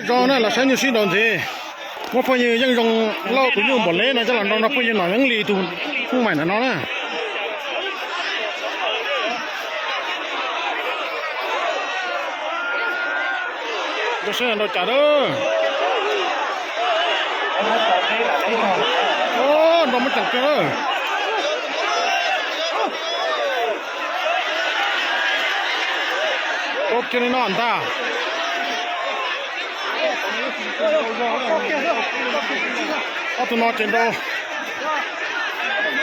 Zoo na, los saib nyuj sib nraus ntxiv. Muab phooj ywg Yeej Zoo Lauj tus nyuj npaum leb no coj los nrog phooj ywg Nom Yeev Lis tus phooj maim ntawm no na. Nrog saib nrau cas lawm. Nrau muaj ceem kawg lawm. Rau kiag li no ntag. Ob tug no ces nrau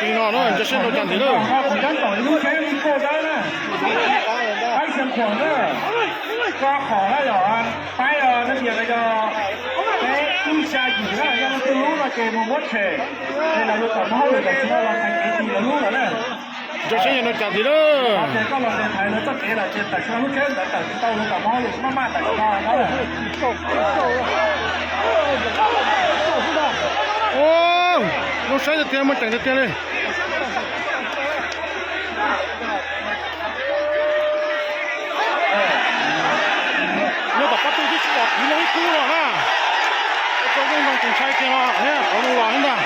li no na, nrau seb nrau cas ntxiv lawm. Nrau seb yog nrau cas ntxiv lawm. Zoo saib tiag tiag, muaj ceem tiag tiag li. Nyob tom pob tw twb tsis pom kwv loo ib kub los na. Ua rau Yeej Zoo tus ntshai kiag los thiab qhov mus los thiab ntag.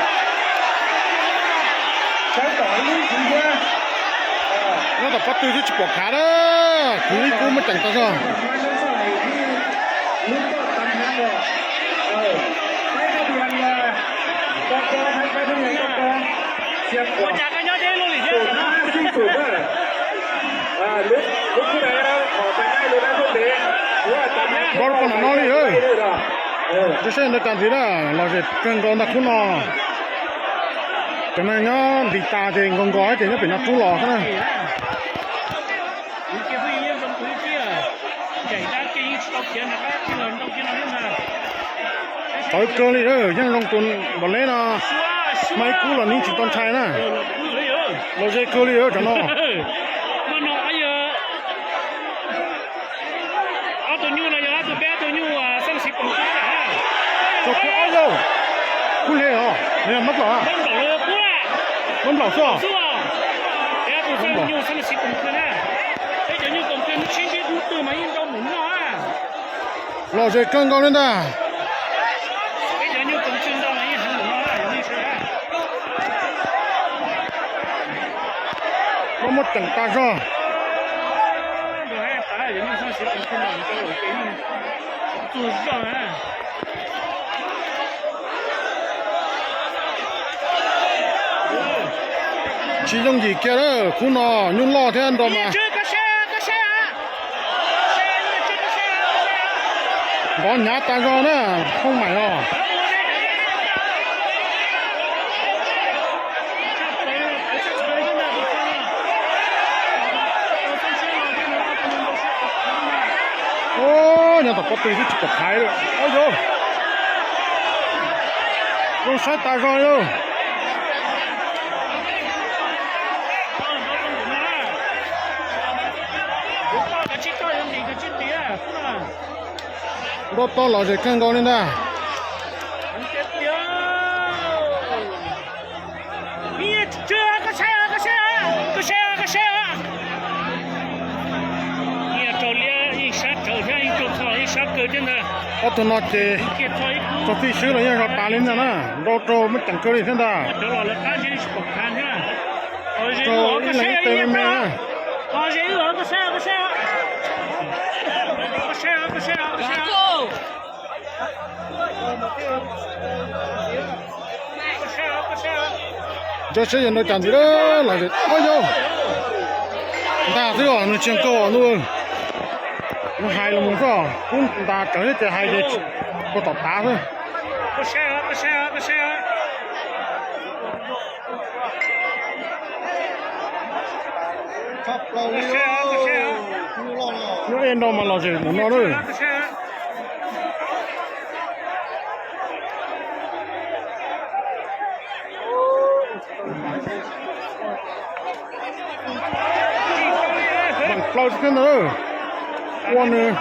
Nyob tom pob tw twb tsis pom khav na, kwv ib kub muaj ceem tag zog. Nrau rau pem no li, nrau seb nrau cas ntxiv na, lom zem kawg nkaus ntag khub no. Cov neeg nyob ntiv tas ces nkaus nkaus ces nyob pem no rub los xwb na. Txawv kawg li, Yeej Zoo tus npaum leb no, mas ib kub los nws tsis tau ntshai na. Lom zem kawg li cov no. Ob tug nyuj no yog ob tug peb tug nyuj xab xis poom kub. Tso kiag ob yaug. Kub hle os, nws yog mab plaum a? Mab nplaum xwb os. Peb tug nyuj xab xis poom kub na. Peb cov nyuj poom kub sib ntsib dub twg mas yeej nrau mus noj. Lom zem kawg nkaus li ntag. Peb cov nyuj poom kub nrau mas yeej heev mus noj. Muaj muaj ceem tag zog. Tsis yooj yim kiag lawm, khub no nyuj loj thiab nrau mas. Nrov hnyav tag zog na, thooj maim os. Nyob tom pob tw twb tsis pom khaiv lawm. Au yau, zoo saib tas zog li. Nrau tau lom zem kawg nkaus li ntag. Ob tug no ces txog txij swb los yeej zog tas li ntag na, nrau rau muaj ceem kawg li thiab ntag. Rau ib leeg ib teg me me na. Nco seb yog nrau cas ntxiv lawm los, au yau, ntag xwb os, nws tsis yog kawg os ntuj. Nws hais los mus xwb os, kub ntas rawv thiab ces hais ces puag tom tav xwb. Lub ej nrau mas lom zem mus no lawm. Npam plaws thiab ntag, ua nws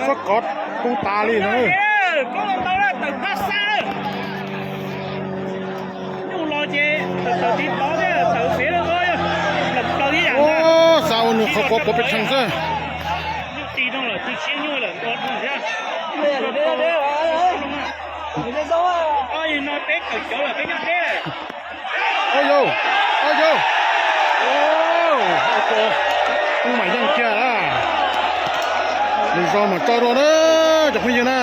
xob kov tu tas li ntag. Xav ua nws qhov quav pov pes tsheej xwb. Ob yig no peb kawm cov lawm peb nyob deb. Ob yau, ob yau, ub, mam yeej kiag na. Lwm zaus mam tso dua na cov phooj ywg na.